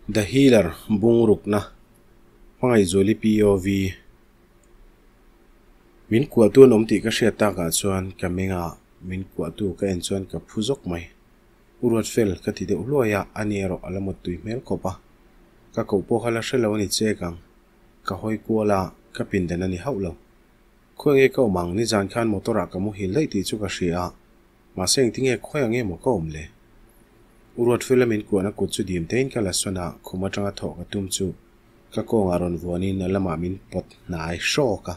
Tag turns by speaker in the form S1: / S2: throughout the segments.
S1: The Healer bungrukna Hmangaihzuali POV Min kuahtu an awm tih ka hriat takah chuan ka mengah min kuahtu ka en chuan ka phu zawk mai. U Ruatfel ka ti deuh hluai a, ani erawh a la mawttui hmel khawp a. Ka koh pawh kha la hre lo a ni chek ang. Ka hawi kual a, ka pindan a ni hauh lo. Khawi nge ka awm ang, nizan khan motor ah ka muhil daih tih chu ka hria a, Mahse engtinge khawi ang emaw ka awm le? U Ruatfela min kuahna kut chu dim tein ka la sawn a, khum atanga thawh ka tum chu ka kawngah rawn vuanin a lamah min pawt hnai hrawk a.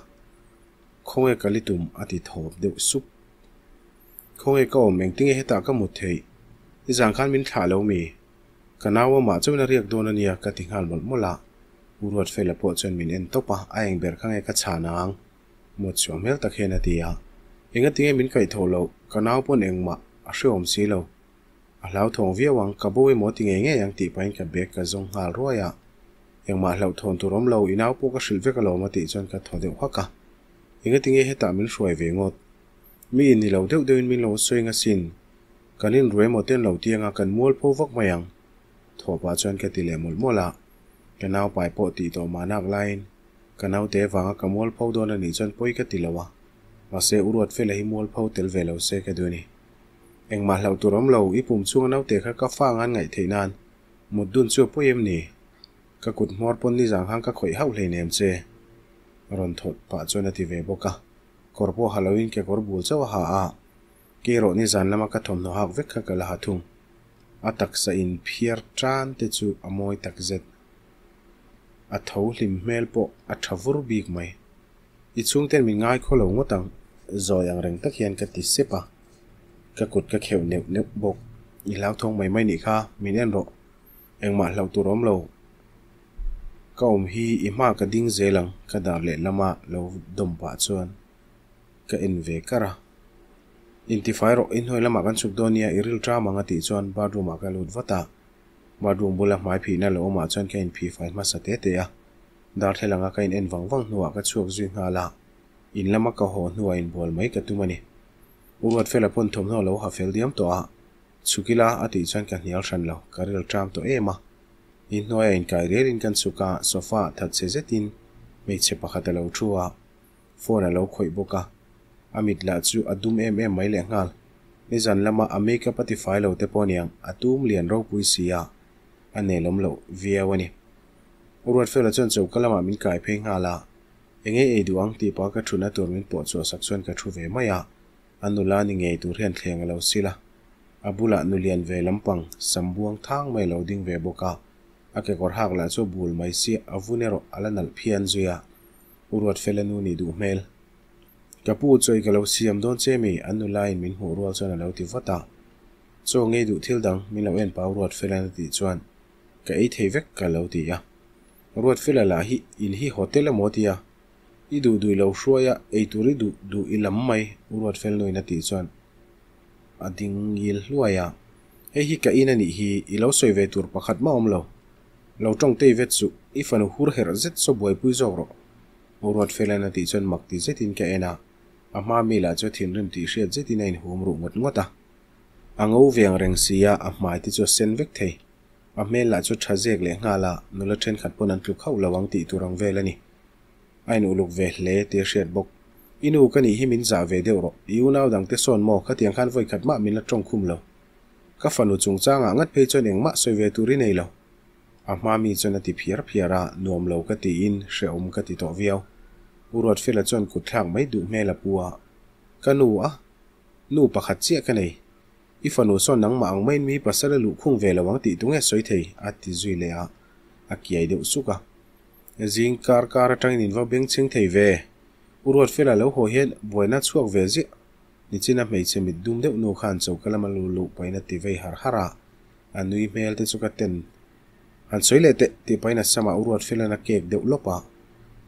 S1: Khawnge ka li tum a ti thawp deuh sup. Khawnge ka awm engtinge hetah ka mut theih? I zan khan min thlah lo mi? Ka nau amah chuan a riak dawn ania ka ti nghal mawlh mawlh a. U Ruatfela pawh chuan min en tawp a, a eng ber kha nge ka chhan ang? Mut chhuah hmel tak hian a ti a, Engatinge min kaih tho loh, ka nau pawn engmah a hrehawm si lo. A hlauthawng viau ang, ka bo emaw ti ngei ngei ang tih pahin ka bag ka zawng nghal ruai a. Engmah hlauhthawn tur awm lo, i nau pawh ka hrilh vek alawm a tih chuan ka thaw deuh hak a. Engatinge hetah min hruai ve ngawt? Mi in ni lo deuh deuhin min lo sawi ngasin, kan inru emaw ten lo tiang a, kan mual pho vak mai ang. Thaw pah chuan ka ti leh mawlh mawlh a, ka nau pai pawh tih tawh mahnak laiin Ka naute vanga ka mualpho dawn a nih chuan pawi ka ti lo a, mahse U Ruatfela hi mualpho tel ve lo se ka duh a ni. Engmah hlauh tur awm lo, i pum chhunga naute kha ka fa ngan ngaih theih nan mut dun chu a pawi em ni? Ka kut hmawr pawn nizang khan ka khawih hauh hleinem che. Rawn thawt pah chuan a ti ve bawk a, kawr pawh ha loin kekawr bul chauh a ha a, kei erawh nizan lama ka thawmhnaw hak vek kha ka la ha thung. A taksa in phiar tan te chu a mawi takzet. A tho hlim hmel pawh a tha vur bik mai. I chhungten min ngai khaw lo ngawt ang, zawi ang reng tak hian ka ti sep a. Ka kut ka kheuh neuh neuh bawk. I hlauthawng mai mai nih kha, min en rawh. Engmah hlauh tur awm lo. Ka awm hi i hma ka ding zel ang, ka dar leh lama lo dawm pah chuan ka en ve kar a. Intifai rawh, inhnuai lamah kan chhuk dawn nia, i ril ṭam ang a tih chuan bathroom ah ka lut vat a. Bathroom bula hmai phihna lo awmah chuan ka inphih fai hmasa te te a, darthlalanga ka in en vang vang hnuah ka chhuak zui nghal a, in lama ka haw hnuah inbual mai ka tum a ni. U Ruatfela pawn thawmhnaw lo ha fel diam tawh a, chhuk ila a tih chuan ka hnial hran lo, ka ril ṭam tawh em a. Inhnuaia inkai rialin kan chhuk a, sofa ah that chhe zetin hmeichhe pakhat a lo thu a, phone a lo khawih bawk a, a mit lah chu a dum em em mai lehnghal. Nizan lama a makeup a ti fai lo te pawh aniang, a tum lian ropui si a, a nelawm loh viau a ni. U Ruatfela chuan choka lamah min kai phei nghal a, Eng ei ei duh ang tih pah ka thutna tur min pawh chhuah sak chuan ka thu ve mai a, a nula ni ngei tur hian thleng a lo sil a, a bulah nu lian ve lampang sam buang thang mai a lo ding ve bawk a, a kekawr hak lah chu a bul mai si, a vun erawh a la nalh phian zui a. U Ruatfela nu nih duh hmel. Ka pu chawi ka lo siam dawn che mi? An nulain min hmuh rual chuan a lo ti vat a. Chaw ngei duh thil dang min lo en pau Ruatfela'n a tih chuan ka ei thei vek ka lo ti a. Ruatfela lah hi in hi hotel emaw tia i duh duh i lo hruai a, ei tur i duh duh i lam mai U Ruatfel nuin a tih chuan a ding ngil hluai a. Hei hi ka in a nih hi, i lo sawi ve tur pakhat mah awm lo. Lo tawng tei vet suh, i fanu hur herh zet saw buaipui zawk rawh. U Ruatfela'n a tih chuan mak ti zetin ka en a, a hma mi lah chu thinrim tih hriat zetin a inhum ruh ngawt ngawt a. A ngo ve ang reng si a, a hmai te chu a sen vek thei. A hmel lah chu tha zek leh nghal a, nula thenkhat pawn an tluk hauh lo ang tih tur ang vel a ni. A in uluk ve hle tih a hriat bawk. I nu ka nih hi min zah ve deuh rawh, i unau dangte sawn maw khatiang khan vawikhat mah min la tawng khum lo. Ka fanu chungchangah ngat phei chuan engmah sawi ve tur i nei lo. A hma mi chuan a ti phiar phiar a, nuam lo ka tiin hrehawm ka ti tawh viau. U Ruatfela chuan kut thlak mai duh hmel a pu a, Ka nu a, nu pakhat chiah ka nei. I fanu sawn nangmah ang maiin mi pasal a luh khung ve lo ang tih tunge sawi thei? a ti zui leh a, a kiai deuh suk a. Zing kar kar atangin in va bengchheng thei ve. U Ruatfela lo haw hian buaina chhuak ve ziah. Nichina hmeichhe mit dum deuh nu khan choka lama lu luh pahin a ti vei har har a, a nui hmel te chu ka ten. Han sawi leh teh tih pahin a samah u Ruatfelan a kek deuh lawp a,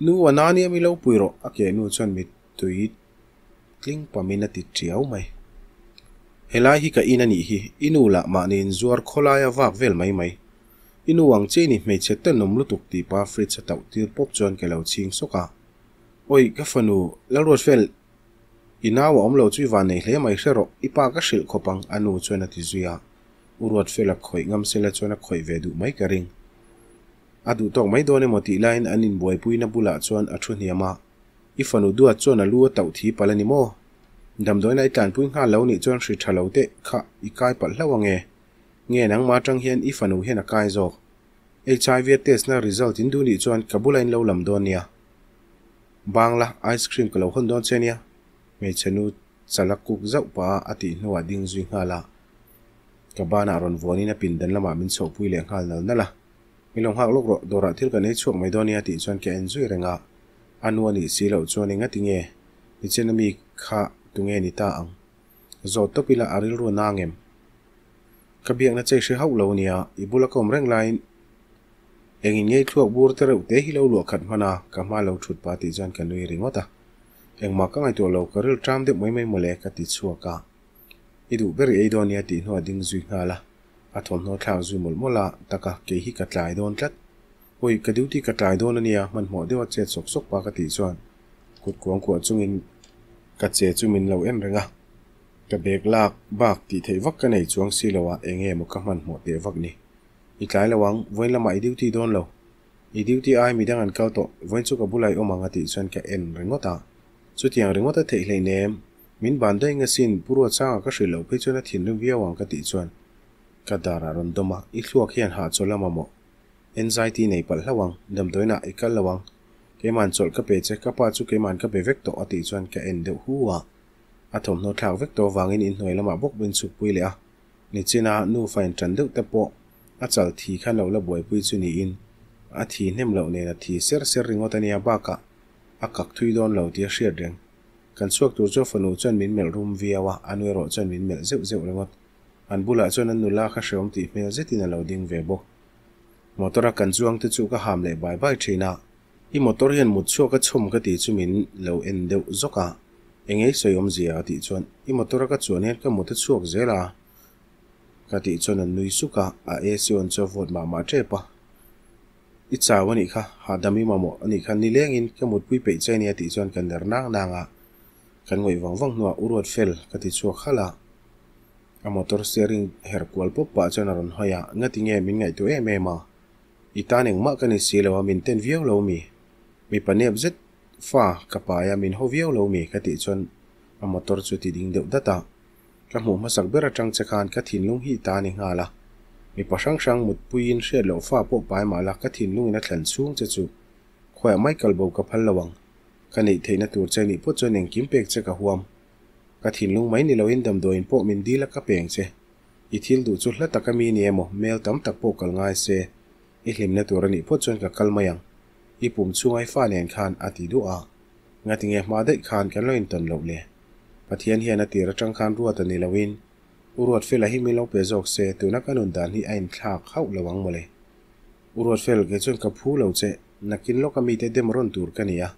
S1: Nu a na nia mi lo pui rawh a keh nu chuan mit tui tling pamin a ti tiau mai. Helai hi ka in a nih hi, i nu lah mahni inzuar khawlaia vak vel mai mai. I nu ang chiah i ni hmeichhe tenawm lutuk tih pa fridge a tauh tir pawp chuan ka lo chhing sawk a. Awi ka fanu Lalruatfel I nau a awm lo chu i van nei hle mai hre rawh, i pa ka hrilh khawp ang, a nu chuan a ti zui a. U Ruatfela khawih ngam sela chuan a khawih ve duh mai ka ring. A duhtawk mai dawn emaw tih laiin an inbuaipuina bulah chuan a thu hniam a, I fanu duat chuan a lu a tauh thi palh a ni maw? Damdawiin a i tlanpui nghal lo nih chuan hri tha lo teh kha i kai palh hlauh ange. Nge nangmah atang hian i fanu hian a kai zawk. HIV a test na result in duh nih chuan ka bulah in lo lam dawn nia. Bangla ice cream ka lo hawn dawn che nia. Hmeichhe nu chala kuk zauh pah a a tih hnuah ding zui nghal a. Ka banah rawn vuanin a pindan lamah min chhohpui leh nghal nal nal a. Min lo nghak lawk rawh, dawrah thil kan ei chhuak mai dawn nia tih chuan ka en zui reng a. A nu a nih si loh chuan enga ti nge nichina mi kha tunge ni ta ang? Zawt tawp ila a rilru a nang em? Ka biakna chei hre hauh lo nia, i bula ka awm reng laiin engin ngei thluak bur te reuh te hi lo luah khat hman a, ka hma lo thut pah tih chuan ka nui ringawt a. Engmah ka ngaihtuah lo, ka ril ṭam deuh mai mai mawle ka ti chhuak a. I duh ber i ei dawn nia tih hnuah ding zui nghal a, a thawmhnaw thlak zui mawlh mawlh a, taka kei hi ka tlai dawn tlat. Awi, ka duty ka tlai dawn a nia, hmanhmawh deuha chet sawk sawk pa ka tih chuan kut kuang kuah chungin ka che chu min lo en reng a, ka bag lak bak tih theih vak ka nei chuang si lo a, eng nge maw ka hmanhmawh teh vak ni. I tlai lo ang, vawiin lamah i duty dawn lo. I duty ai midang an kal tawh, vawiin chu ka bulah i awm ang a tih chuan ka en ringawt a, chutiang ringawt a theih hleinem, min ban daih nga sin, Pu Ruatsanga ka hrilh loh phei chuan a thinrim viau ang ka tih chuan ka dar a rawn dawm a, i thluak hian hahchawl a mamawh. Anxiety nei palh hlauh ang, damdawiinah i kal lo ang. Keima'n chawlh ka pe che, ka pa chu keima'n ka be vek tawh a tih chuan ka en deuh hu a. A thawmhnaw thlak vek tawh avangin inhnuai lamah bawk min chhukpui leh a. Nichina nufa inṭan deuh te pawh a chal thi khan lo la buaipui chu niin a thi hnem loh nen a thi ser ser ringawt a nia bakah a kak thui dawn lo tih a hriat reng. Kan chhuak tur chu a fanu chuan min melh rum viau a, a nu erawh chuan min melh zeuh zeuh ringawt. An bulah chuan an nula kha hreawm tih hmel zetin a lo ding ve bawk. Motor a kan chuang te chu ka ham leh bai bai thin a, I motor hian mut chhuak a chhawm ka tih chu min lo en deuh zawk a, eng ei sawi awmzia a tih chuan I motor a ka chuan hian ka mut a chhuak zel a ka tih chuan an nui suk a, a AC on chu a vawt mah mah tep a. I chau a nih kha, hahdam i mamawh a nih kha nilengin ka mutpui peih che a nia tih chuan ka ner nang nang a, kan ngawih vang vang hnuah u ruat fel ka ti chhuak halh a. A motor steering her kual pawp pah chuan a rawn hawi a, Ngati nge min ngaihtuah em em a? I tan engmah ka ni si lo a, min ten viau lo mi? Mipa nep zet fa ka pai a, min haw viau lo mi? Ka tih chuan a motor chu ti ding deuh dat a. Ka hmuh hmasak ber atang che khan ka thinlung hi i ta ni nghal a. Mipa hrang hrang mutpuiin hriat loh fa pawh pai mah la ka thinlungin a thlen chhung che chu khawiah mai kalbo ka phal lo ang. Ka neih theihna tur che nih pawh chuan engkim pek che ka huam. Ka thinlung mai ni loin damdawiin pawh min dil a ka peng che. I thil duh chu hla taka mi ni emaw mel tam tak pawh kal ngai se, i hlimna tur a nih phawt chuan ka kal mai ang. I pum chhungai fa nen khan a ti duah a. Ngatinge hma daih khan kan lo intawn loh le? Pathian hian a tir atang khan ruat a ni loin U Ruatfela hi min lo pe zawk se tuna ka nun dan hi a inthlak hauh lo ang mawle. U Ruatfel kei chuan ka phu lo che, nakin lawka mite dem rawn tur ka ni a.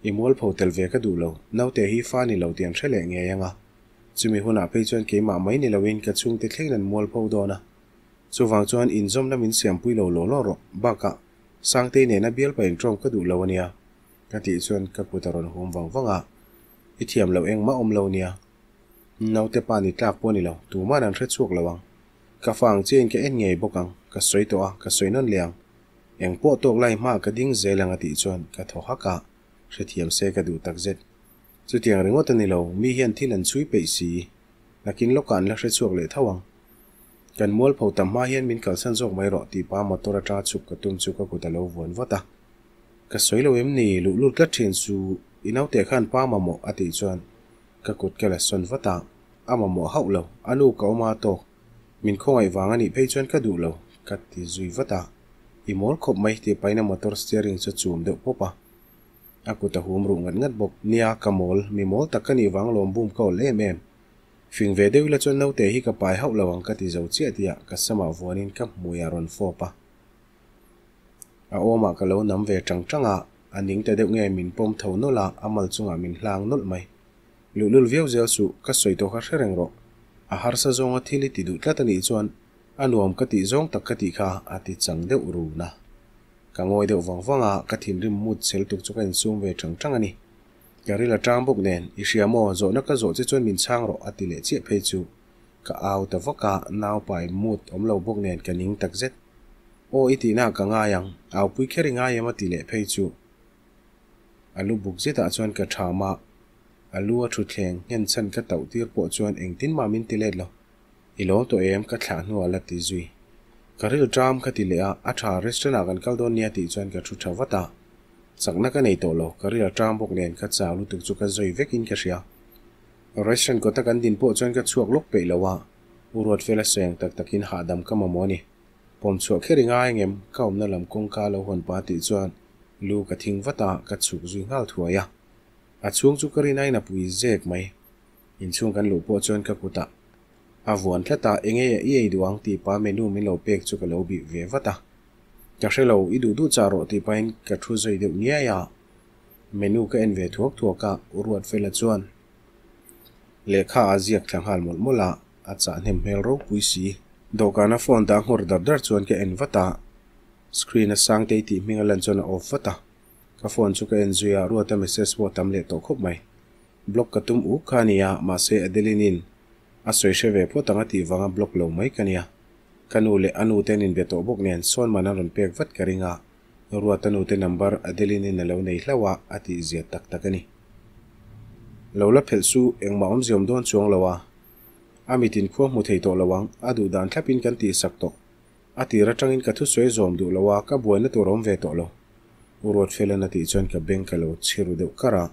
S1: I mualpho tel ve ka duh lo, naute hi fa ni lo tih an hre leh ngei ang a. Chumi hunah phei chuan keimah mai ni loin ka chhungte thlengin an mualpho dawn a. Chuvang chuan inzawmna min siampui lo law law rawh, bakah Sangtei nena bialpa intawm ka duh lo a nia. Ka tih chuan ka kut a rawn hum vang vang a, I thiam loh engmah awm lo nia. Naute pa ni tlak pawh ni lo, tuman an hre chhuak lo ang. Ka fa ang chiahin ka en ngei bawk ang, ka sawi tawh a, ka sawi nawn leh ang. Eng pawh tawk lai hmaah ka ding zel ang a tih chuan ka thaw hak a, hrethiam se ka duh takzet. Chutiang ringawt a ni lo, mi hian thil an chhui peih si. Nakin lawkah an la hre chhuak leh tho ang. Kan mualpho tam hma hian min kalsan zawk mai rawh tih pa motor atanga chhuk ka tum chu ka kut a lo vuan vat a. Ka sawi lo em ni, luh lut tlat thin chu i naute khan pa mamawh a tih chuan ka kut ka la sawn vat a, a mamawh hauh lo, a nu ka awm a tawk. Min khawngaih vang a nih phei chuan ka duh lo, ka ti zui vat a. I mawl khawp mai tih pahin a motor steering chu a chum deuh pawp a. A kut a hum ruh ngat ngat bawk. Nia, ka mawl, mi mawl tak ka nih vang lawm bum ka awlh em em. Fing ve deuh ila chuan naute hi ka pai hauh lo ang ka ti zo chiah tihah ka samah vuanin ka hmui a rawn fawp a. A awmah ka lo nam ve tang tang a, a ning ta deuh nge min pawm tho nawlh a, a mal chungah min hlang nawlh mai. Luhlul viau zel suh, ka sawi tawh kha hre reng rawh. A harsa zawnga thil i ti duh tlat a nih chuan a nuam ka tih zawng tak ka tih kha a ti chang deuh run a. Ka ngawi deuh vang vang a, ka thinrim mut chel tuk chu ka insum ve tang tang a ni. Ka ril a tang bawk nen, i hria maw, zawhna ka zawh che chuan min chhang rawh a ti leh chiah phei chu ka au ta vak a, naupai mut awm lo bawk nen ka ning takzet. Aw i tihna ah ka ngai ang, aupui kher i ngai em a ti leh phei chu. A lu buk zetah chuan ka ṭham a, a lu a ṭhutthleng nghen chhan ka tauh tir pawh chuan engtin mah min ti let lo. I lawm tawh em? Ka thlah hnuah la ti zui. Ka ril ṭam ka ti leh a, a ṭha, restaurant ah kan kal dawn nia tih chuan ka ṭhu ṭha vat a. Chakna ka nei tawh lo, ka ril a ṭam bawk nen ka chau lutuk chu ka zawi vekin ka hria. Restaurant kawta kan din pawh chuan ka chhuak lawk peih lo a, U Ruatfela sawi ang tak takin hahdam ka mamawh a ni. Pawm chhuah kher i ngai angem? Ka awmna lam kawngka lo hawn pah tih chuan lu ka thing vat a, ka chhuk zui nghal thuai a. A chhung chu ka rin aiin a pui zek mai. Inchhung kan luh pawh chuan ka kutah a vuan tlat a, enge i ei duh ang tih pa menu min lo pek chu ka lo bih ve vat a. Ka hre lo, i duh duh chah rawh tih pahin ka thu zui deuh ngiai a. Menu ka en ve thuak thuak a, U Ruatfela chuan lehkha a ziak thla nghal mawlh mawlh a, a chah hnem hmel ropui si. Dawhkana phone dah nghawr dar dar chuan ka en vat a, screen a Sangtei tih hming a lan chuan a off vat a. Ka phone chu ka en zui a, Ruata message pawh a tam leh tawh khawp mai. Block ka tum uk kha a nia, mahse Adeline-in a sawi hre ve phawt ang a tih vanga block lo mai ka nia. Ka nu leh a nu te an inbe tawh bawk nen sawn man a rawn pek vat ka ring a, Ruata nu te number Adeline-in a lo nei hlauh a, a tih zia tak tak a ni. Lo la phelh su, engmah awmzia awm dawn chuang lo a, a mitin khua hmu thei tawh lo ang, a duh dan thlapin kan tihsak tawh. A tir atangin ka thusawi zawm duh lo a, ka buaina tur a awm ve tawh lo. U Ruatfelan a tih chuan ka beng ka lo chhi ru deuh kar a.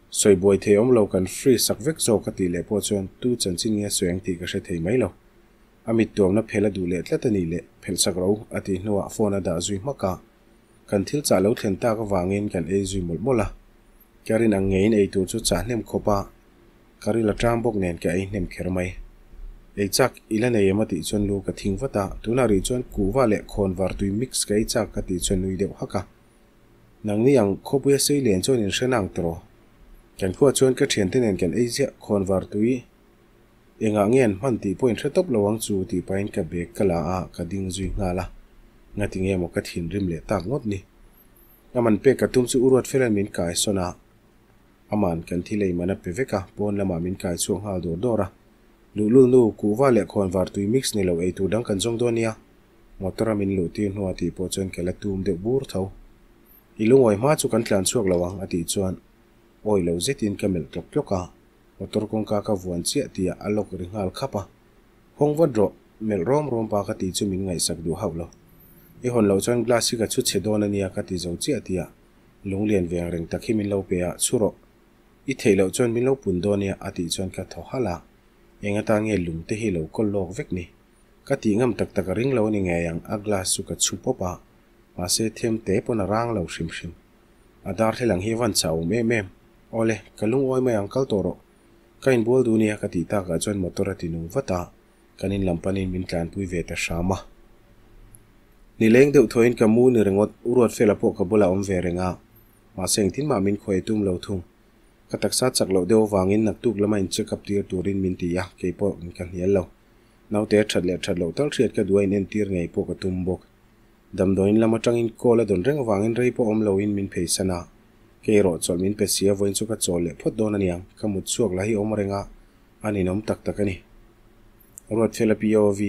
S1: Sawi buai thei awm lo kan free sak vek zawk a tih leh pawh chuan tu chanchin nge sawi ang tih ka hre thei mai lo. A mit tuamna phel a duh leh tlat a nih leh phelh sak ro a tih hnuah phone a dah zui hmak a. Kan thil chah lo thlen tak avangin kan ei zui mawlh mawlh a. Ka rin ang ngeiin ei tur chu chah hnem khawp a, ka ril a tang bawk nen ka ei hnem kher mai. Ei chak i la nei em a tih chuan lu ka thing vat a, tunah rih chuan kuhva leh khawn var tui mix ka ei chak ka tih chuan nui deuh hak a. Nangni ang khawpuia sei lian chuan in hre nang tawh. Kan khuah chuan ka thiante nen kan ei ziah khawn var tui engah nge an hman tih pawh in hre tawp lo ang chu tih pahin ka bag ka la a, ka ding zui nghal a. Ngati nge maw ka thinrim leh tak ngawt ni. A man pek ka tum chu U Ruatfela'n min kai sawn a, aman kan thil ei man a pe vek a, pawn lamah min kai chhuak nghal dawr dawr a. Luhlul nu, kuhva leh khawn var tui mix ni lo ei tur dang kan zawng dawn nia. Motor a min luh tir hnuah tih pawh chuan ka la tum deuh bur tho. I lungawi hma chu kan tlan chhuak lo ang a tih chuan awi lo zetin ka melh tlawk tlawk a, motor kawngka ka vuan chiah tihah a lock ri nghal khap a. Hawng vat rawh, melh rawm rawm pa ka tih chu min ngaihsak duh hauh lo. I hawn loh chuan glass hi ka chhu chhe dawn a nia ka ti zo chiah tihah lunglian veng reng tak hi min lo pe a, chhu rawh. I theih loh chuan min lo pun dawn nia a tih chuan ka thaw halh a, eng atan nge lung te hi lo kawl lawk vek ni? Ka tih ngam tak tak a ring lo a ni ngei ang, a glass chu ka chhu pawp a, mahse them te pawn a rang lo hrim hrim. A darthlalang hi a van chah awm em em. Awle, ka lungawi mai ang kal tawh rawh. Ka inbual duh nia ka tih takah chuan motor a ti nung vat a, kan in lam panin min tlanpui ve ta hram a. Nileng deuh thuain ka mu ni ringawt, U Ruatfela pawh ka bulah awm ve reng a, mahse engtin mah min khawi tum lo thung. Ka taksa chak loh deuh avangin naktuk lama in check up tir turin min ti a, keipawh ka hnial lo. Naute a that leh that loh tal hriat ka duh a inentir ngei pawh ka tum bawk. Damdawiin lam atangin call a dawn reng avangin rei pawh awm loin min pheisan a, kei erawh chawlh min pe sia vawiin chu ka chawl leh phawt dawn aniang, ka mut chhuak lah hi awm reng a, a ninawm tak tak a ni. Ruatfela POV,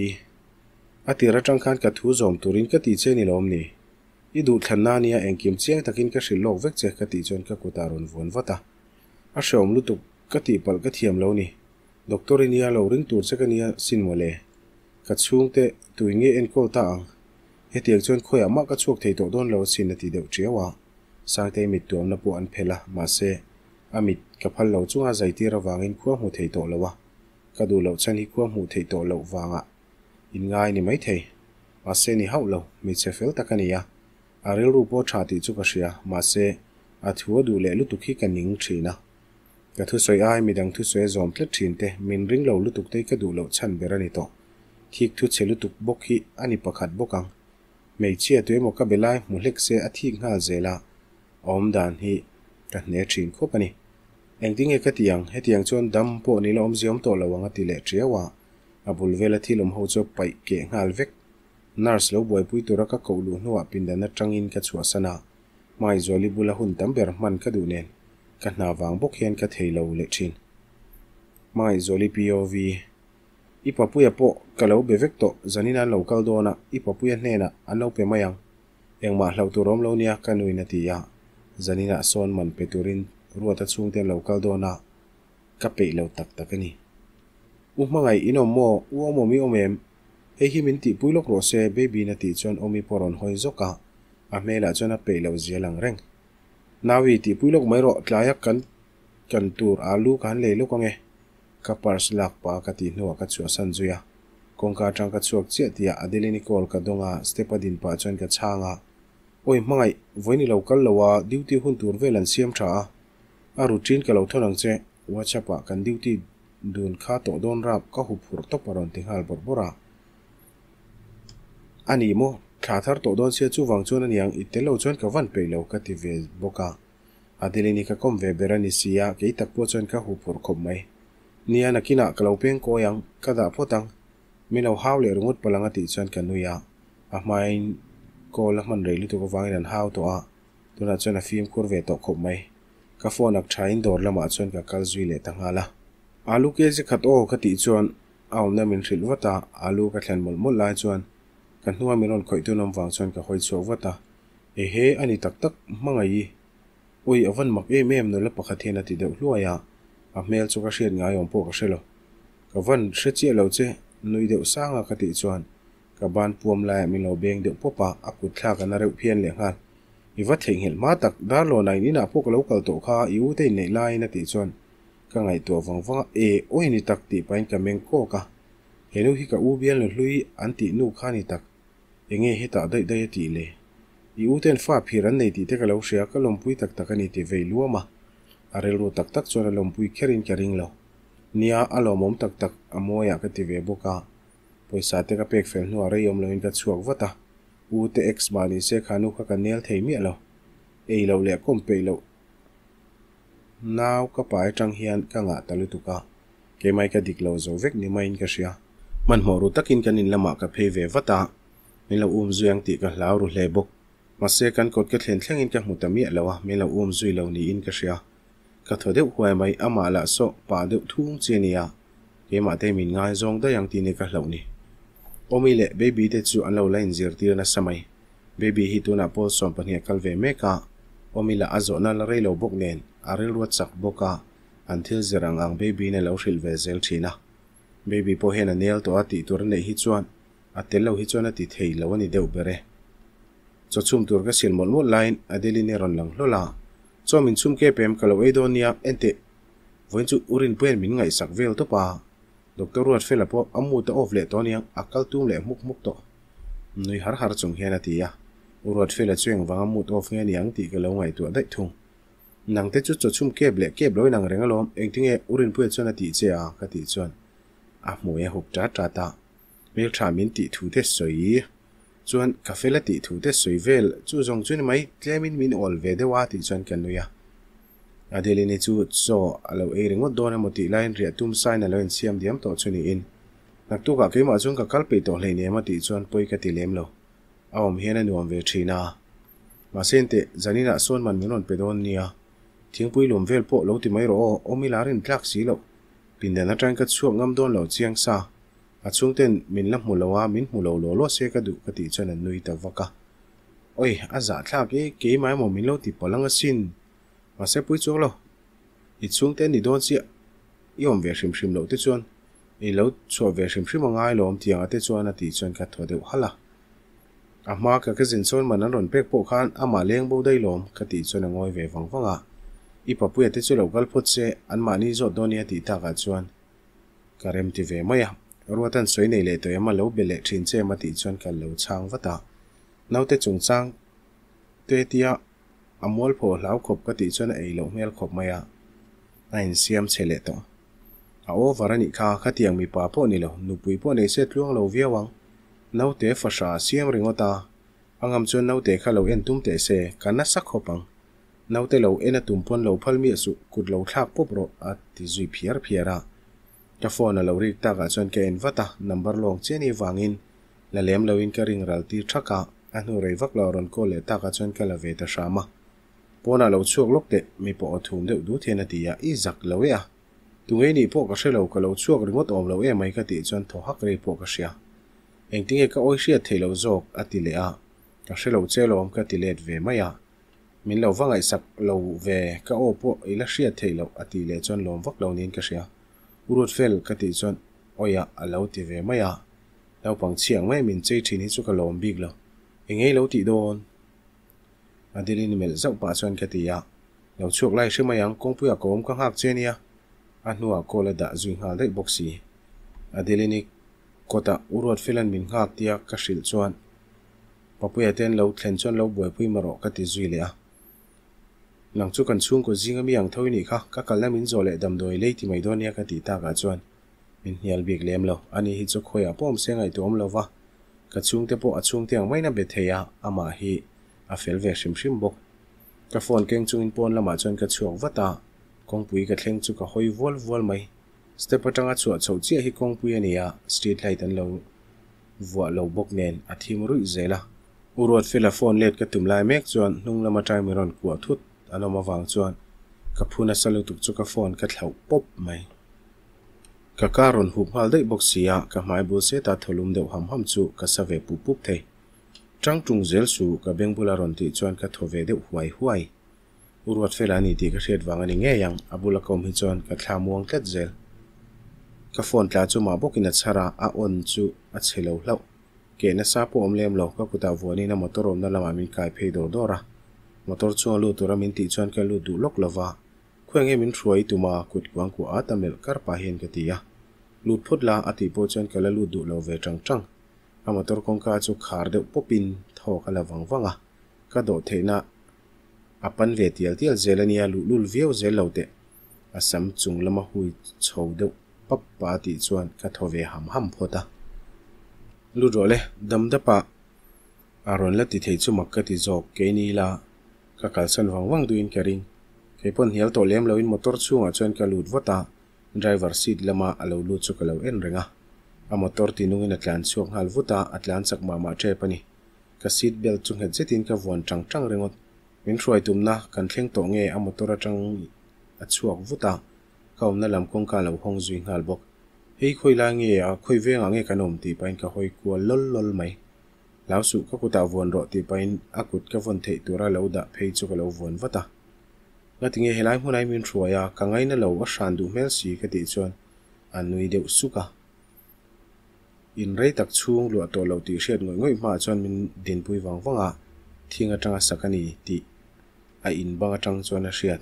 S1: A tir atang khan ka thu zawm turin ka tih che ni lawm ni? I duhthlanna ania engkim chiang takin ka hrilh lawk vek che ka tih chuan ka kutah rawn vuan vat a. A hreawm lutuk, ka tihpalh ka thiam lo ni. Doctor i nia lo ring tur che ka nia sin mawle. Ka chhungte tui nge enkawl ta ang. Hetiang chuan khawiah mah ka chhuak thei tawh dawn lo asin a ti deuh tiau a. Sangtei mit tuamna pawh an phelh a, mahse, a mit ka phal lo chunga zai tir avangin khua hmu thei tawh lo a. Ka duh loh chhan hi khua hmuh theih tawh loh vangah inngai ni maithei. Mahse ni hauh lo, hmeichhe fel tak a ni a. A rilru pawh tha tih chu ka hria, mahse, a thu a duh leh lutuk hi ka ning thin a. Ka thusawi ai midang thusawi a zawm tlat thin te, min ring lo lutuk te hi ka duh loh chhan ber a ni tawh. Thik thu chhe lutuk bawk hi a ni pakhat bawk ang. Hmeichhia tu emaw ka be lai hmu hlek se a thik nghal zel a, a awm dan hi ka hne thin khawp a ni. Engtinge ka ti ang, hetiang chuan dam pawh ni la awmzia awm tawh lo ang a ti leh tiau a, a bul vela thil awm ho chu a paih keh nghal vek. Nurse lo buaipui tura ka koh luh hnuah pindan atangin ka chhuahsan a, Hmaizuali bula hun tam ber hman ka duh nen ka hna vang bawk hian ka thei lo leh thin. Hmangaihzuali POV. I papuia pawh ka lo be vek tawh, zanin an lo kal dawn a, i papuia hnenah an lo pe mai ang. Engmah hlauh tur awm lo nia ka nuin a ti a, zaninah sawn man pe turin Ruata chhungte an lo kal dawn a, ka peih lo tak tak a ni. U hmangaih in awm maw? U awm awm i awm em? Hei hi min tihpui lawk rawh se Baby-in a tih chuan Awmi pawh a rawn hawi zawk a, a hmelah chuan a peih loh zia lang reng. Naui, tihpui lawk mai rawh, tlaia kan kan tur alu ka han lei lawk ange. Ka purse lak pah ka tih hnuah ka chhuahsan zui a, kawngka atang ka chhuak chiah tihah Adeline-i call ka dawng a, step a din pah chuan ka chhang a, Awi hmangaih, vawiin i lo kal lo a, duty hun tur vel an siam tha a, a routine ka lo thawn ang che, WhatsApp ah kan duty dun kha tawh dawn rap ka hup hurh tawp a rawn ti nghal bawrh bawrh a. A ni maw, thla thar tawh dawn sia chuvang chuan aniang i tel lo chuan ka van peih lo ka ti ve bawk a. Adeline-i ka kawm ve ber a ni si a, kei tak pawh chuan ka huphurh khawp mai. Nia, nakinah ka lo peng kawi ang, ka dah phawt ang. Min lo hau leh ringawt palh ang a tih chuan ka nui a, a hmain call a hman rei lutuk avangin an hau tawh a, tunah chuan a fimkhur ve tawh khawp mai. Ka phone ak thain dawr lamah chuan ka kal zui leh ta nghal a. Alu kg khat aw ka tih chuan a awmna min hrilh vat a, alu ka thlen mawlh mawlh lai chuan ka hnua min rawn khawih tun awm vang chuan ka hawi chhuak vat a. Ehe, a ni tak tak, hmangaih i. Ui, a van mak em em nula pakhat hian a ti deuh hluai a, a hmel chu ka hriat ngai awm pawh ka hre lo. Ka van hre chiah lo che, nui deuh sang a ka tih chuan ka ban puam laiah min lo beng deuh pawp a, a kut thlak a na reuh phian leh nghal. I va theihnghilh hma tak, Darlawnah in inah pawh ka lo kal tawh kha, i u te inneih laiin a tih chuan ka ngaihtuah vang vang a, e, awi ni tak tih pahin ka meng kawk a, he nu hi ka u bialnu hlui an tih nu kha ni tak. Enge hetah daih daih a tih le? I u ten fa phir an nei tih te ka lo hria, ka lawmpui tak tak a ni ti vei luam a. A rilru tak tak chuan a lawmpui kherin ka ring lo. Nia, a lawmawm tak tak, a mawiah ka ti ve bawk a. Pawisa te ka pek fel hnuah rei awm loin ka chhuak vat a. U te ex mah ni se kha nu kha ka nel thei miah lo. Ei loh leh kawm peih loh nau ka pai atang hian ka ngah ta lutuk a, keimai ka dik lo zo vek ni maiin ka hria. Hmanhmawh ru takin kan in lamah ka phei ve vat a, min lo um zui ang tih ka hlau ru hle bawk. Mahse kan kawt ka thlen thlengin ka hmu ta miah lo a, min lo um zui lo niin ka hria. Ka thaw deuh huai mai, amah lah saw pah deuh thung chi a nia, keimah te min ngaizawng daih ang tih ni ka hlauh ni. Awmi leh Baby te chu an lo la inzirtir nasa mai. Baby hi tunah pawl 12 a kal ve mek a, Awmi lah a zawhna la rei lo bawk nen a rilru a chak bawk a, an thil zir ang ang Baby-in a lo hrilh ve zel thin a. Baby pawh hian a nel tawh a tih tur a neih hi chuan a tel lo hi chuan a ti thei lo a ni deuh ber e. Chaw chhum tur ka sil mawlh mawlh laiin Adeline a rawn lang hlawl a, Chaw min chhum kep em ka lo ei dawn nia, enteh vawiin chu u Rinpuia'n min ngaihsak vel tawp a, Doctor Ruatfela pawh a mood a off leh tawh aniang a kal tum leh hmuk hmuk tawh. Nui har har chung hian a ti a, U Ruatfela chu engvanga mood off nge niang tih ka lo ngaihtuah daih thung. Nang te chu chaw chhum kep leh kep lo inang reng alawm, engtinge U Rinpuia chuan a tih che a? ka tih chuan a hmui a hup tat tat a, hmeltha min tih thu te sawi chuan ka fel a tih thu te sawi vel chu zawng chu ni mai, tlemin min awl ve deuh a tih chuan ka nui a. Adeline-i chu chaw a lo ei ringawt dawn emaw tih laiin riah tum sain a lo insiam diam tawh chu niin, Naktukah keimah chuan ka kal peih tawh hleinem a tih chuan pawi ka ti lem lo. A awm hian a nuam ve thin a. Mahse enteh, zaninah sawn man min rawn pe dawn nia. Thingpui lum vel pawh lo ti mai rawh aw, awm ila rin tlak si loh. Pindan atangin ka chhuak ngam dawn lo chiang sa. A chhungten min la hmu lo a, min hmu lo law law se ka duh ka tih chuan an nui ta vak a. Oi, a zahthlak e, keimah emaw min lo ti palh ang asin. Mahse pui chuang lo. I chhungte an ni dawn chiah. I awm ve hrim hrim loh te chuan i lo chhuah ve hrim hrim a ngai lawm tiang ate chuan a tih chuan ka thaw deuh halh a. A hma ka ka zin sawn man an rawn pek pawh khan amah leng bo daih lawm ka tih chuan a ngawi ve vang vang a. I papuia te chu lo kal phawt se anmahni zawt dawn nia tih takah chuan ka rem ti ve mai a. Ruatan sawi nei leh tawh em a lo be leh thin che em a tih chuan ka lo chhang vat a. Naute chungchang te tia a mualpho hlau khawp ka tih chuan a ei loh hmel khawp mai a. A insiam chhe leh tawh. A over a nih kha, khatiang mipa pawh ni lo, nupui pawh nei se tluang lo viau ang. Naute fahra a siam ringawt a, a ngam chuan naute kha lo en tum teh se, ka nasa khawp ang. Naute lo en a tum pawn lo phal miah suh, kut lo thlak pawp rawh a ti zui phiar phiar a. Ka phone a lo rik takah chuan ka en vat a, number lawng chian i vangin la lem loin ka ring ral tir thak a, a hnu rei vak lo a rawn call leh takah chuan ka la ve ta hram a. Pawnah lo chhuak lawk teh, mi pawh aw thum deuh dut hian a ti a, i zak lo e a. Tunge nih pawh ka hre lo, ka lo chhuak ringawt awm lo emai ka tih chuan thaw hak rei pawh ka hria. Engtinge ka awi hriat theih loh zawk? a ti leh a, Ka hre lo che lawm ka ti let ve mai a. Min lo va ngaihsak lo ve, ka aw pawh i la hriat theih loh a tih leh chuan lawm vak lo niin ka hria. U Ruatfel ka tih chuan awiah a lo ti ve mai a. Naupang chhiang mai min chei thin hi chu ka lawm bik lo. Engei lo tih dawn? Adeline melh zauh pah chuan ka ti a. Lo chhuak lai hre mai ang, kawngpuiah ka awm ka nghak che nia. A hnuah call a dah zui nghal daih bawk si. Adeline-i kawtah U Ruatfela'n min nghak tia ka hrilh chuan Papuia te an lo thlen chuan lo buaipui ma rawh ka ti zui leh a. Nang chu kan chhungkaw zinga mi ang tho i nih kha, ka kalna min zawh leh damdawi lei ti mai dawn nia ka tih takah chuan min hnial bik lem lo. Ani hi chu khawiah pawh awm se ngaihtuah awm lo va, ka chhungte pawh a chhungte ang maiin a be thei a, amah hi a fel ve hrim hrim bawk. Ka phone keng chungin pawn lamah chuan ka chhuak vat a, kawngpui ka thleng chu ka hawi vual vual mai. Step atanga chhuah chhoh chiah hi kawngpui a ni a, street light an lo vuah lo bawk nen a thim ruih zel a. U Ruatfela phone let ka tum lai mek chuan hnung lam atang min rawn kuah thut an awm avang chuan ka phu nasa lutuk chu ka phone ka thlauh pawp mai. Ka car rawn hup nghal daih bawk si a, ka hmai bul seta thaw lum deuh ham ham chu ka sa ve pup pup thei. Tang tung zel su ka beng bula rawn tih chuan ka thaw ve deuh huai huai. U Ruatfela a ni tih ka hriat vang a ni ngei ang, a bula ka awm hi chuan ka thla muang tlat zel. Ka phone tla chu mah bawkin a chhar a, a on chu a chhe lo hlauh. Keh nasa pawh awm lem lo, ka kutah vuanin a motor awmna lamah min kai phei dawr dawr a. Motor chunga lut tura min tih chuan ka lut duh lawk lo va, Khawi nge min hruai i tum a? Kut kuang kuah at a melh kar pah hian ka ti a. Lut phawt la a tih pawh chuan ka la lut duh lo ve tang tang. A motor kawngka chu khar deuh pawpin thaw ka la vang vang a, ka dawh theihna a pan ve tial tial zel a nia luhlul viau zel lo teh. A sam chung lama hui chho deuh pap pa a tih chuan ka thaw ve ham ham phawt a. Lut rawh le, dam dapa a rawn la ti thei chu mak ka ti zawk, keini ila ka kalsan vang vang duhin ka ring. Kei pawn hnial tawh lem loin motor chhungah chuan ka lut vat a, driver seat lama a lo lut chu ka lo en reng a. A motor ti nungin a tlan chhuak nghal vut a, a tlan chak mah mah tep a ni. Ka seat belt chu nghet zetin ka vuan tang tang ringawt. Min hruai tumna kan thleng tawh nge a motor atang a chhuak vut a, ka awmna lam kawngka a lo hawng zui nghal bawk. Hei khawi lai nge a, khawi vengah nge kan awm tih pahin ka hawi kual lawl lawl mai. Hlau suh ka kutah vuan rawh tih pahin a kut ka vawn theih tura lo dah phei chu ka lo vuan vat a. Ngatinge helai hmunah hi min hruai a, ka ngaina lo a hran duh hmel si ka tih chuan a nui deuh suk a. In rei tak chhung luah tawh loh tih hriat ngawih ngawih hmaah chuan min dinpui vang vang a, thing atanga sak a ni tih a in bang atang chuan a hriat.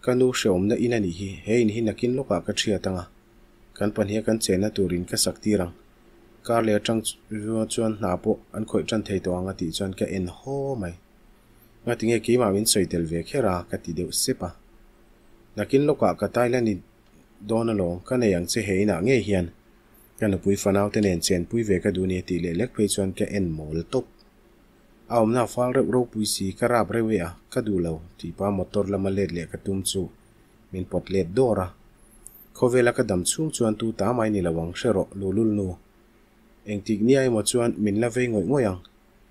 S1: Ka nu hrehawmna in a nih hi, he in hi nakin lawkah ka thiat ang a, kan pahniha kan chenna turin ka sak tir ang. Kar leh atang chuan hna pawh an khawih tan thei tawh ang a tih chuan ka en haw mai. Ngatinge keimah min sawi tel ve kher a ka ti deuh sep a. Nakin lawkah ka tai la ni dawn alawm, ka nei ang che he inah ngei hian ka nupui fanau te nen chenpui ve ka duh nia tih leh lek phei chuan ka en mawl tawp. A awmna fal reuh ropui si ka rap reuh e a, ka duh lo tih pa motor lama let leh ka tum chu min pawt let dawr a. Khawvela ka dam chhung chuan tu ta mai ni lo ang hre rawh Lulul nu. Engtik nia emaw chuan min la vei ngawih ngawih ang.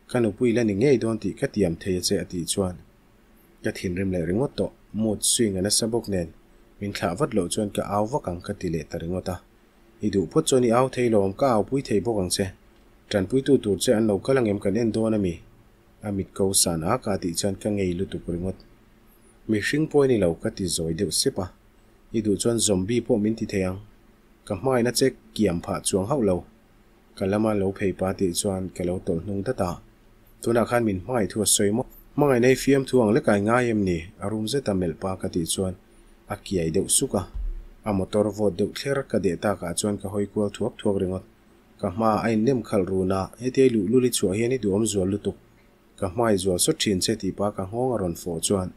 S1: Ka nupui la ni ngei dawn tih ka tiam thei a che a tih chuan ka thinrim leh ringawt tawh. Mood swing a nasa bawk nen min thlah vat loh chuan ka au vak ang ka ti leh ta ringawt a. I duh phawt chuan i au thei lawm, ka aupui thei bawk ang che. Tanpuitu tur che an lo kal angem kan en dawn a mi? A mit ko san a ka tih chuan ka ngei lutuk ringawt. Mihring pawh i ni lo ka ti zawi deuh sep a. I duh chuan zombie pawh min ti thei ang. Ka hmain a che kiam phah chuang hauh lo. Ka lama lo phei pa tih chuan ka lo tawlh hnung dat a. Tunah khan min hmangaih thu a sawi maw? Hmangaih nei fiam thu ang lek ai ngai em ni? A rum zeta melh pa ka tih chuan a kiai deuh suk a. A motor vawt deuh thler ka deh takah chuan ka hawi kual thuak thuak ringawt. Ka hma a innem khalh run a, hetia i luhlul i chhuah hian i duhawm zual lutuk. Ka hmai zual sawt thin che tih pa ka nghawng a rawn fawh chuan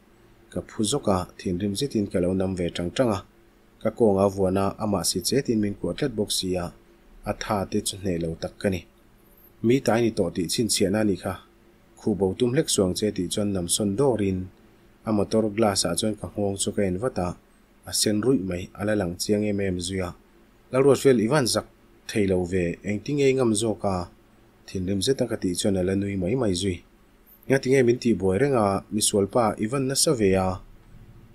S1: ka phu zawk a, thinrim zetin ka lo nam ve tang tang a. Ka kawnga vuan a, amah si chetin min kuah tlat bawk si a, a tha te chu hneh lo tak ka ni. Mi tai ni tawh tih chhinchhiahna a nih kha. Khuh bo tum hlek suang che tih chuan nam sawn dawrin a motor glass ah chuan ka nghawng chu ka en vat a, a sen ruih mai, a la lang chiang em em zui a. Lalruatfel i van zak thei lo ve, engtinge i ngam zawk a? Thinrim zeta ka tih chuan a la nui mai mai zui. Ngatinge min tih buai reng a, misualpa i van nasa ve a?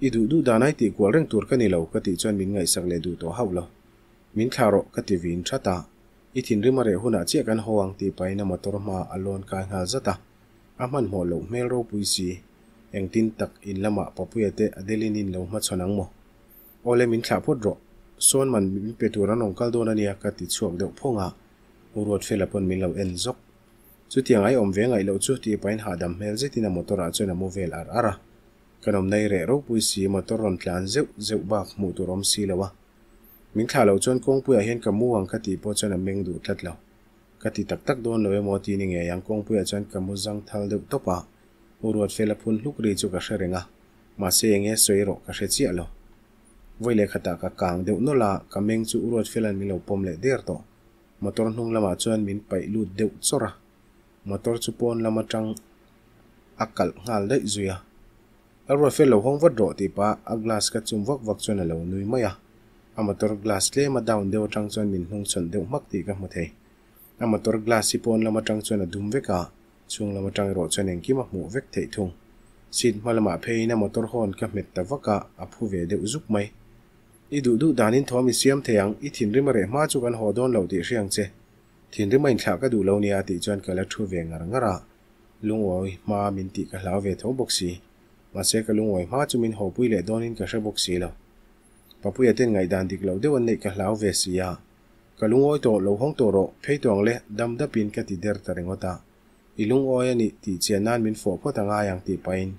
S1: I duh duh dan ai tih kual reng tur ka ni lo ka tih chuan min ngaihsak leh duh tawh hauh lo. Min thlah rawh ka ti vin that a, I thinrim a reh hunah chiah kan haw ang tih pahin a motor hmaah a lawn kai nghal zat a, a hmanhmawh loh hmel ropui si. Engtin tak in lamah Papuia te Adeline in lo hmachhawn ang maw? Awle min thlah phawt rawh, sawn man min pe tur an rawn kal dawn a nia ka ti chhuak deuh phawng a, U Ruatfela pawn min lo en zawk. Chutiang ai awm ve ngaih loh chu tih pahin hahdam hmel zetin a motor ah chuan a mu vel ar ar a. Kan awm nei reh ropui si motor rawn tlan zeuh zeuh bak hmuh tur awm si lo a. Min thlah loh chuan kawngpuiah hian ka mu ang ka tih pawh chuan a meng duh tlat lo. Ka ti tak tak dawn lo emaw ti ni ngei ang kawngpuiah chuan ka mu zang thal deuh tawp a, U Ruatfela phun hluk ri chu ka hre reng a, mahse enge sawi erawh ka hre chiah lo. Vawi leh khatah ka kang deuh nawlh a, ka meng chu U Ruatfela'n min lo pawm leh der tawh. Motor hnung lamah chuan min paih lut deuh chawrh a, motor chu pawn lam atang a kalh nghal daih zui a. A Ruatfel lo hawng vat rawh tih pah a glass ka chum vak vak chuan a lo nui mai a. A motor glass tlem a down deuh atang chuan min hnung chhawn deuh hmak tih ka hmu thei. A motor glass hi pawn lam atang chuan a dum vek a, chhung lam atang erawh chuan engkim a hmuh vek theih thung. Seat hma lamah pheiin a motor horn ka hmet ta vak a, a phu ve deuh zuk mai. I duh duh danin thawm i siam thei ang, i thinrim a reh hma chu kan haw dawn lo tih hria ang che. Thinrim a inthlah ka duh lo nia tih chuan ka la thu ve ngar ngar a, lungawi hma min tih ka hlau ve tho bawk si. Mahse ka lungawi hma chu min hawpui leh dawnin ka hre bawk si lo. Papuia ten ngaihdan dik loh deuh an neih ka hlau ve si a, ka lungawi tawh lo hawng tawh rawh, phei tawh ang le, dam dapin ka ti der ta ringawt a. I lungawi a nih tih chian nan min fawh phawt a ngai ang tih pahin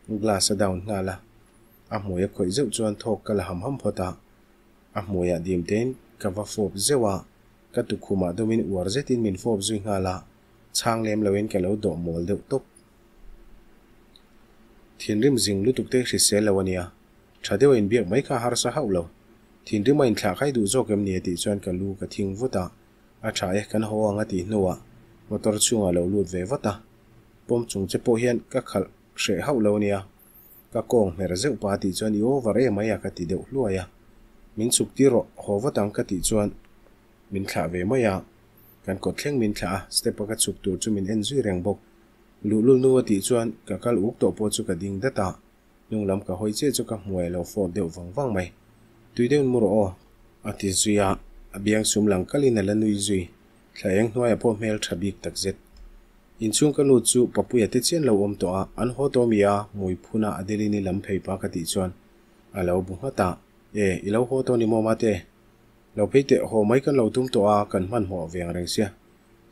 S1: glass a down nghal a, a hmui a khawih zeuh chuan thawk ka la ham ham phawt a, a hmuiah dim tein ka va fawp zeuh a, ka tukhumah dawmin uar zetin min fawp zui nghal a, chhang lem loin ka lo dawh mawl deuh tawp. Thinrim zing lutuk te hrisel lo a nia, tha deuh a inbiak mai kha harsa hauh lo. Thinrim a inthlah khai duh zawk em ni a tih chuan ka lu ka thing vut a, a tha e kan haw ang a tih hnuah motor chhungah lo lut ve vat a, pawm chung che pawh hian ka khalh hreh hauh lo a nia. Ka kawng hmer zeuh pa tih chuan i over em mai a ka ti deuh hluai a. Min chhuk tir rawh, haw vat ang ka tih chuan min thlah ve mai a. Kan kawt thleng min thlah a, step a ka chhuk tur chu min en zui reng bawk. Luhlul nu a tih chuan ka kal uk tawh pawh chu ka ding dat a, hnung lam ka hawi chiah chu ka hmuai lo fawp deuh vang vang mai. Tui deuhin mu rawh aw. A ti zui a, a biang sum lang kalin a la nui zui. Thla eng hnuaiah pawh hmel tha bik takzet. Inchhung ka lut chu Papuia te chian lo awm tawh a, an haw tawh mi a, hmui phun a Adeline-i lam phei pa ka tih chuan a lo bu nghat a, E, i lo haw tawh ni maw mate? Lo phei teh, haw mai kan lo tum tawh a, kan hmanhmawh ve ang reng sia.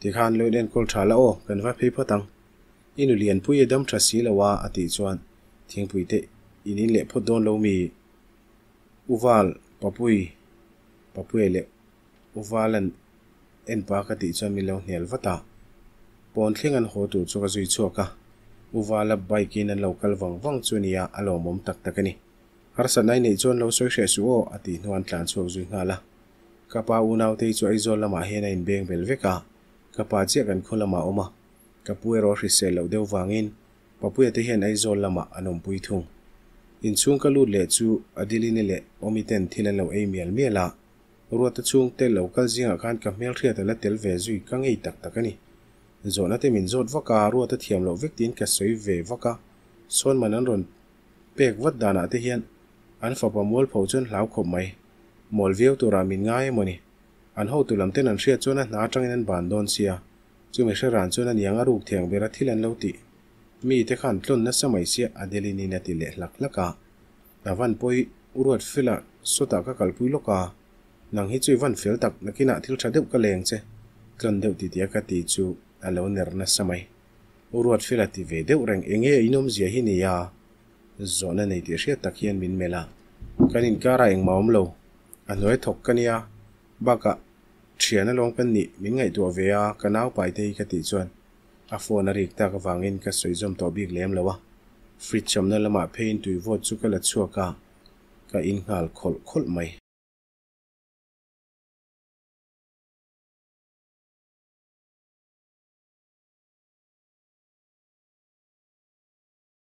S1: Tikhan lo in enkawl tha la aw, kan va phei phawt ang. I nu Lianpui i dam tha si lo a, a tih chuan thingpui te in in leh phawt dawn lo mi? U Val, Papui, Papuia leh U Vala'n En pa ka tih chuan min lo hnial vat a, pawn thleng an haw tur chu ka zui chhuak a, U Vala bike in an lo kal vang vang chu nia a lawmawm tak tak a ni. Harsatna i neih chuan lo sawi hreh suh aw a tih hnuah an tlan chhuak zui nghal a. Ka pa unautei chu Aizawl lamah hian a inbeng bel vek a, ka pa chiah kan khaw lamah a awm a, ka pu erawh hrisel loh deuh vangin Papuia te hian Aizawl lamah an awmpui thung. Inchhung ka lut leh chu Adeline-i leh Awmi ten thil an lo ei mial mial a, Ruata chhungte lo kal zingah khan ka hmelhriat a la tel ve zui ka ngei tak tak a ni. Zawhna te min zawt vak a, Ruata thiam loh vek tiin ka sawi ve vak a, sawn man an rawn pek vat danah te hian an fapa mualpho chuan hlau khawp mai. Mawl viau turah min ngai emaw ni. An hotu lam ten an hriat chuan a hna atangin an ban dawn sia, chumi hre ran chuan a niang a ruk thiang bera thil an lo tih. Mi te khan tlawn nasa mai sia Adeline-in a ti leh hlak hlak a. A van pawi U Ruatfela sawtah ka kalpui lawk a, nang hi chu i van fel tak, nakinah thil tha deuh ka leng che, tlawn deuh ti tia ka ti chu a lo ner nasa mai. U Ruatfela ti ve deuh reng, enge a inawmzia hi nia? Zawhna nei tih hriat tak hian min melh a, kan inkarah engmah awm lo, a hnuai thawk ka nia, bakah thian alawm kan nih, min ngaihtuah ve a, ka nau paite hi ka tih chuan A phone a rik tak avangin ka sawi zawm tawh bik lem lo a, fridge awmna lamah pheiin tui vawt chu ka la chhuak a, ka in nghal khawlh khawlh mai.